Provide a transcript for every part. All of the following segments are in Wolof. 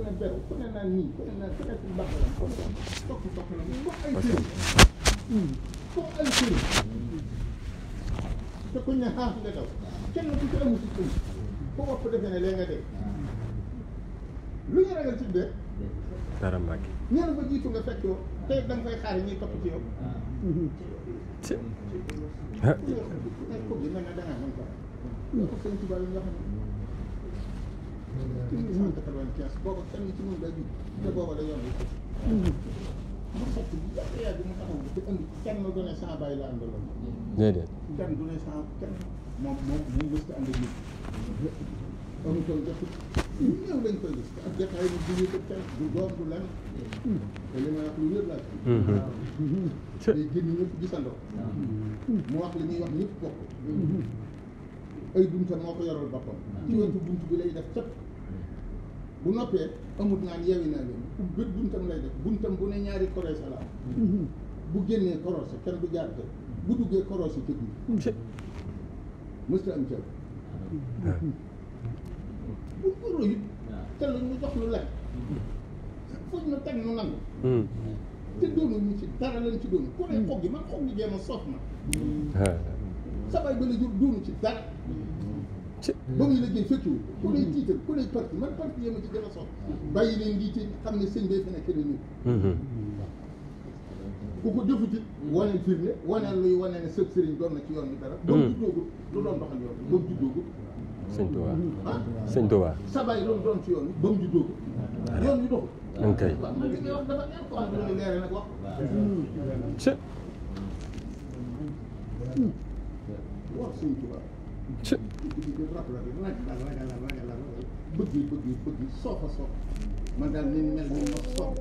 ku ne beru ku ne naan nii ku ne naan ku nekk mbàkkalam ku ne tokk tokkalam foo ay sëriñ foo ay sëriñ te ku ne xaaf nga daw kenn ku ci amul ci sëriñ foo wopp defee ne lee nga dee lu ñu ragal ci dee dara Mbàkke ñeena fa jiitu nga fekkoo tey da nga fay xaar ñuy topp ci yow ko gi mel ne dangaa mën ko ko sëñ Tuubaa yi nga xam ne 1995 booba kenn ci mun daa ji te booba da yomb mu sotti bi yàgg mu taxaw te indi kenn du ne sans bàyyi la àndaloon déedéet kenn du ne sans kenn moom mës ta ànd ak nit amutoon jot ñëw lañ koy gis ak jotaay ni du yëkkat kenn du doom du lan te li may wax lu wér laa day génn ñëpp gisandoo mu wax li muy wax ñëpp bokk ay bunta moo ko yoral boppam ci wetu bunt bi lay def sëpp bu noppee amut naan yeewi naa leen bët buntam lay def buntam bu ne ñaari korosé la bu génnee korosé kenn du jaar te bu duggee korosé te biir mësta am caw bu goro it te lu ñu jox lu lekk fuñ nu teg nu nangu te doonu ñu ci dara lañ ci doonu ku ne xog gi man xog gi jéem a soof na sabay ba la jur doonu ci dara ba muy liggéey fekkiwu ku ne tiital ku ne parti man parti yéema ci gën a soof bàyyi leen ngi ci xam ne sëñ bay fi nekk ne ñu ku ko defuti waneel firnde waneel luy wane ne sëb sëriñ doon na ci yoon bi dara ba mu juddoogut lu doon doxal yoon bi ba mu juddoogut sëñ Tuubaa sëñ Tuubaa sabay loolu doon ci yoon bi ba mu juddoogut yoon bi doxul ok waaw man li ngay wax dafa neex ko xam ne lu leere nag wax wax sëñ Tuubaa bëgg soofa soof man daal ni mel ni ma soof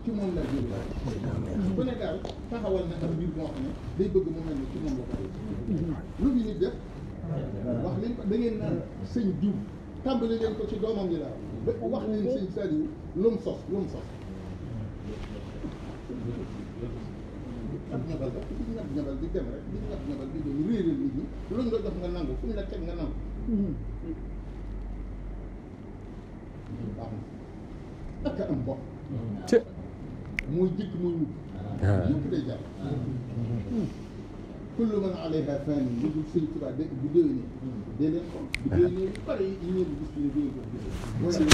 ci moom la jël bu ne daal taxawal na am mbir moo xam ne day bëgg mu mel ni ci moom la ko lu bi nit def wax leen ko da ngeen naan sëñ diw tàmbali leen ko ci doomam yi laa wax leen sëñ Saliou lu mu sos ab ñabal la di ñabal di dem rek di ñabal di dem réeral nit ñi luñ la jox nga nangu fu ñu la teg nga nangu baax na ak am bopp mooy jëkk mooy mujj yëpp day jàll kullu man alayha fan lu dul sëñ Tuubaa de bu déwénee dee leen xool bu déwénee yu bari yi ngeen di gis ne dee ko gis mooy sëñ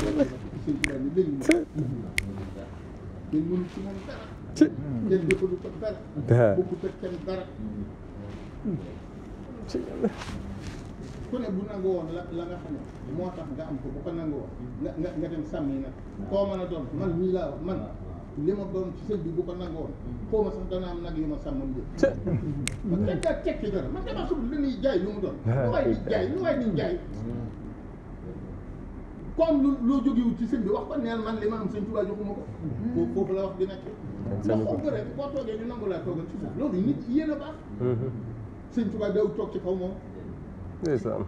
Tuubaa ni léegi kenn mënu ci moom dara kenn defalu ko dara bokkut ak kenn dara ku ne bu nangu woon la nga xam ne moo tax nga am ko bu ko nangu woon nga dem sàmmi nag koo mën a doon man mii laa wax man li ma doon ci sëñ bi bu ko nangu woon xaw ma sax dana am nag yu ma sàmmoon jë man dañ kaa tekki dara man dama xamul li ñuy jaay lu mu doon lu waay di jaay lu waay di jaay comme loo jógewul ci sëñ bi wax ko neel man li ma am sëñ Tuubaa joxuma ko foofu la wax di nekk ndax xool ko rek boo toogee ñu nangu laa toogal ci suuf loolu nit yéen a baax sëñ Tuubaa daw toog ci kaw moom ndeysaan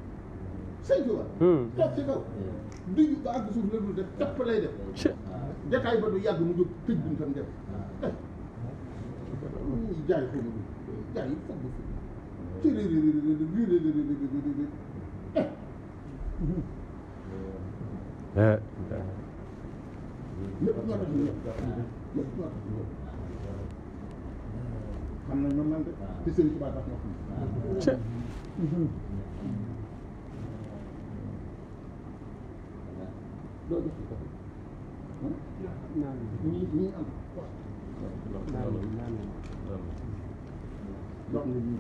sëñ Tuubaa toog ci kaw duju ba àgg suuf la dul def topp lay def jataay ba du yàgg mu jóg tëj buntam def jaay xaw ma du jaay yi foog fi ci lépp ñoo tax ñu lépp ñoo tax ñu xam nañ man man de te sëñ Tuubaa tax ñoo xam doo jox ko ñi am dox na ñi